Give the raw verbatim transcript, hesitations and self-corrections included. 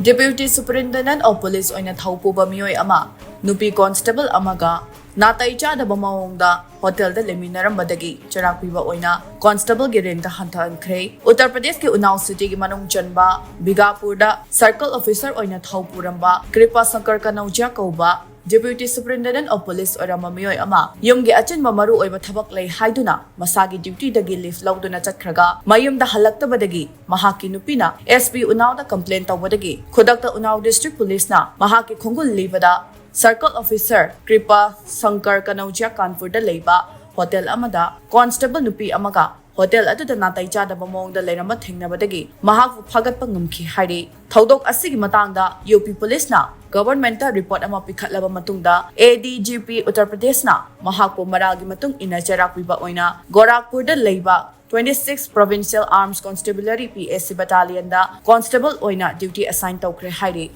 Deputy Superintendent of Police ꯑꯣꯏꯅ ꯊꯧ ꯄꯨꯕ ꯃꯤꯑꯣꯏ ꯑꯃ ꯅꯨꯄꯤ constable ꯑꯃꯒ ꯅꯥꯇꯩ ꯆꯥꯗꯕ ꯃꯑꯣꯡꯗ ꯍꯣꯇꯦꯜꯗ ꯂꯩꯃꯤꯟꯅꯔꯝꯕꯗꯒꯤ ꯆꯩꯔꯥꯛ ꯄꯤꯕ ꯑꯣꯏꯅ constableꯒꯤ rankꯇ ꯍꯟꯊꯍꯟꯈ꯭ꯔꯦ꯫ ꯎꯠꯇꯔ ꯄ꯭ꯔꯗꯦꯁꯀꯤ ꯎꯅꯥꯎ cityꯒꯤ ꯃꯅꯨꯡ ꯆꯟꯕ ꯕꯤꯒꯥꯄꯨꯔꯗ circle officer ꯑꯣꯏꯅ ꯊꯧ ꯄꯨꯔꯝꯕ ꯀ꯭ꯔꯤꯄꯥ ꯁꯪꯀꯔ ꯀꯅꯧꯖꯤꯌꯥ ꯀꯧꯕ Deputy Superintendent of Police ꯑꯣꯏꯔꯝꯕ ꯃꯤꯑꯣꯏ ꯑꯃ ꯌꯨꯝꯒꯤ ꯑꯆꯤꯟꯕ ꯃꯔꯨ ꯑꯣꯏꯕ ꯊꯕꯛ ꯂꯩ ꯍꯥꯏꯗꯨꯅ ꯃꯁꯥꯒꯤ dutyꯗꯒꯤ leave ꯂꯧꯗꯨꯅ ꯆꯠꯈ꯭ꯔꯒ ꯃꯌꯨꯝꯗ ꯍꯜꯂꯛꯇꯕꯗꯒꯤ ꯃꯍꯥꯛꯀꯤ ꯅꯨꯄꯤꯅ SP ꯎꯅꯥꯎꯗ complain ꯇꯧꯕꯗꯒꯤ ꯈꯨꯗꯛꯇ ꯎꯅꯥꯎ district policeꯅ ꯃꯍꯥꯛꯀꯤ ꯈꯣꯡꯒꯨꯜ ꯂꯤꯕꯗ circle officer ꯀ꯭ꯔꯤꯄꯥ ꯁꯪꯀꯔ ꯀꯅꯧꯖꯤꯌꯥ ꯀꯥꯟꯄꯨꯔꯗ ꯂꯩꯕ ꯍꯣꯇꯦꯜ ꯑꯃꯗ constable ꯅꯨꯄꯤ ꯑꯃꯒ ꯍꯣꯇꯦꯜ ꯑꯗꯨꯗ ꯅꯥꯇꯩ ꯆꯥꯗꯕ ꯃꯑꯣꯡꯗ ꯂꯩꯔꯝꯕ ꯊꯦꯡꯅꯕꯗꯒꯤ ꯃꯍꯥꯛꯄꯨ ꯐꯥꯒꯠꯄ ꯉꯝꯈꯤ ꯍꯥꯏꯔꯤ꯫ ꯊꯧꯗꯣꯛ ꯑꯁꯤꯒꯤ ꯃꯇꯥꯡꯗ UP policeꯅ governmentꯇ report ꯑꯃ ꯄꯤꯈꯠꯂꯕ ꯃꯇꯨꯡꯗ ADGP ꯎꯠꯇꯔ ꯄ꯭ꯔꯗꯦꯁꯅ ꯃꯍꯥꯛꯄꯨ ꯃꯔꯥꯜꯒꯤ ꯃꯇꯨꯡ ꯏꯟꯅ ꯆꯩꯔꯥꯛ ꯄꯤꯕ ꯑꯣꯏꯅ ꯒꯣꯔꯥꯈꯄꯨꯔꯗ ꯂꯩꯕ twenty six Provincial Arms Constabulary PAC battalionꯗ constable ꯑꯣꯏꯅ duty assign ꯇꯧꯈ꯭ꯔꯦ ꯍꯥꯏꯔꯤ꯫